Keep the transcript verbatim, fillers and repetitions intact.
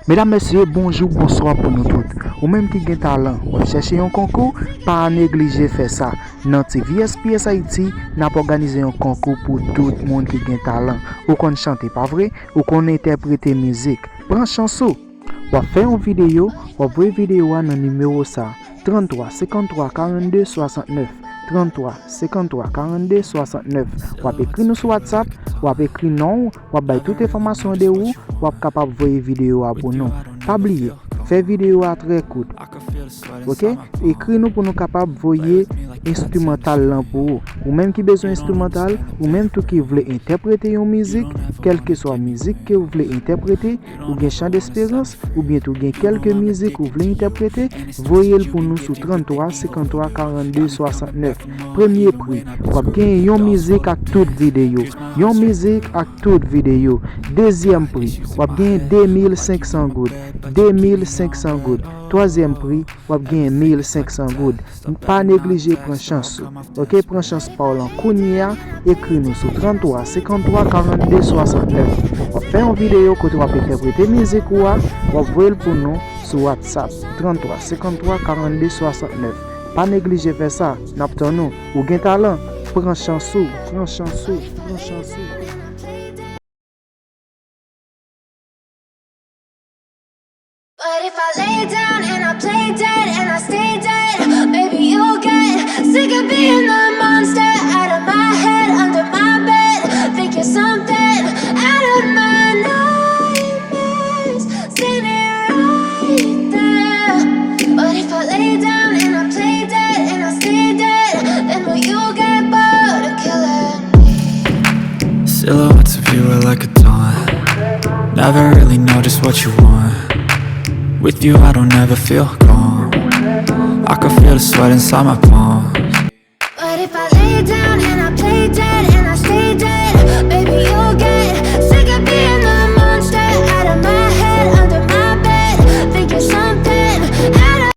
Medam, mesye, bonjou, bonswa pou nou tout. Ou menm ki gen talan, w ap chèche yon konkou, pa neglije fè sa. Nan T V S P S Haiti, n ap òganize yon konkou pou tout moun ki gen talan. Ou konn chante, pa vre? Ou konn entèprete mizik. Pran chans ou! W ap fè yon videyo, w ap voye videyo a nan nimewo sa, tranntwa senkanntwa karannde swasantnèf, tranntwa senkanntwa karannde swasantnèf. W ap ekri nou sou WhatsApp, w ap ekri non w, w ap bay tout enfòmasyon de ou, w ap kapab voye videyo a pou nou. Pa bliye, fè videyo a trè kout. Oke? Ekri nou pou nou kapab voye enstrimantal lan pou ou. Ou menm ki bezwen enstrimantal, ou menm tou ki vle entèprete yon mizik, kèlkeswa mizik ke ou vle entèprete, ou gen Chan Desperans, oubyen tou gen kèlke mizik ou vle entèprete, voye l pou nou sou tranntwa senkanntwa karannde swasantnèf. Premye pri, w ap gen yon mizik ak tout videyo. Yon mizik ak tout videyo. Dezyèm pri, w ap gen de mil senk san goud. De mil senk san goud. Twazyèm pri, w ap gen mil senk san goud. Pa neglije pran chans ou. Oke, pran chans pa w lan kounye a, ekri nou sou tranntwa senkanntwa karannde swasantnèf. W ap fè yon videyo kote w ap entèprete mizik ou a, w ap voye l pou nou sou WhatsApp, tranntwa senkanntwa karannde swasantnèf. Pa neglije fè sa, n ap tann ou. Ou gen talan, pran chans ou, pran chans ou, pran chans ou. But if I lay down and I play dead and I stay dead, maybe you'll get sick of being the monster out of my head, under my bed. Think you're something out of my nightmares, standing right there. But if I lay down and I play dead and I stay dead, then will you get bored of killing me? Silhouettes of you are like a taunt. Never really know just what you want. With you, I don't ever feel calm. I can feel the sweat inside my palms. But if I lay down